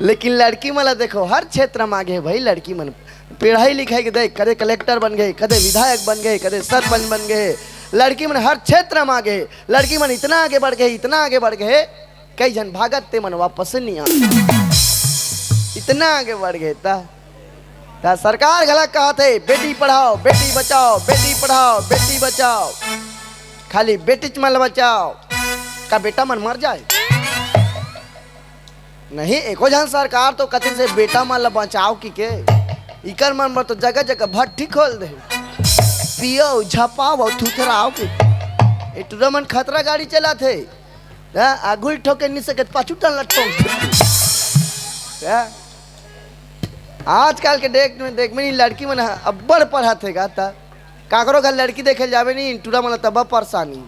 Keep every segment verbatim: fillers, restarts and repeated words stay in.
लेकिन लड़की मन ला देखो, हर क्षेत्र में आगे हे भाई। लड़की मन पढ़ाई लिखाई के देख, कदे कलेक्टर बन गए, कदे विधायक बन गए, कदे सरपंच बन गए। लड़की मन हर क्षेत्र में आगे हे। लड़की मन इतना आगे बढ़ गए, इतना आगे बढ़ गए, कई झन भागत ते मन वापस नहीं आ। इतना आगे बढ़ गए ता, ता सरकार घला कहत हे, बेटी पढ़ाओ, बेटी बचाओ, बेटी पढ़ाओ, बेटी बचाओ, खाली बेटीच मन ल बचाओ। का बेटा मन मर जाए? नहीं, एको झन सरकार तो कथे से बेटा मन ल बचाओ कि के। इकर मन बर तो जगह जगह भट्ठी खोल दे, पियो, झपाओ, थुथराओ के। ए टूरा मन खतरा गाड़ी चलाथे। हाँ, आगू ठोके नहीं सकत, पाछू टन लटों। हाँ? आजकल के डेट में देख, मेरी लड़की मन ह-, अब्बड़ पढ़त हे गा, त काकरो घर लड़की देखे ल जाबे नहीं, टूरा मन ल तब परेशानी।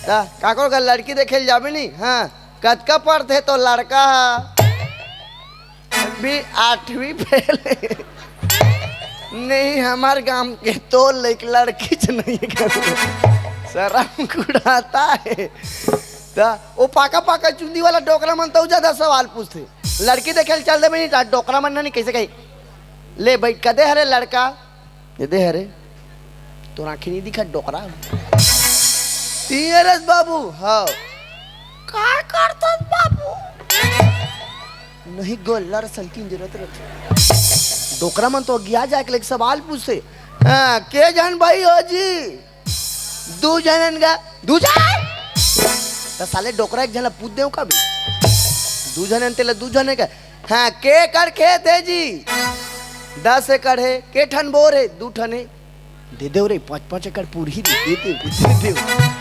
त काकरो घर लड़की देखे ल जाबे नहीं, हाँ, कतका पढ़थे तो लड़का ह? अभी आठवीं फेल हे। नहीं, हमार गांव के तो लइक लड़की च नहीं हे। शरम कुड़ाता हे। त ओ पाका पाका चुंदी वाला डोकरा मन तो ज्यादा सवाल पूछथे। लड़की देखे ल चल देबे नहीं, त डोकरा मन नहीं कैसे कही, "ले भाई, कदे हरे लड़का?" "ये दे हरे।" "तोर आँखी नहीं दिखा, डोकरा?" "तीन रस बाबू।" "हाँ।" "का करथस बाबू?" "नहीं, गोल्लर सनकी जरूरत रहथे।" डोकरा मन तो अगिया जाए के लइक सवाल पूछथे। "हाँ, के झन भाई हो जी?" "दू झन गा।" "दू झन?" त साले डोकरा एक झन ला पूछ देव का बे? "दू झन तेला दू झन का।" "हाँ, के एकड़ खेत हे जी?" "दस एकड़ हे।" "के ठन बोर हे?" "दू ठन हे।" "दे देव रे, पाँच पाँच एकड़ पूरही दे, दे देव, दे देव।"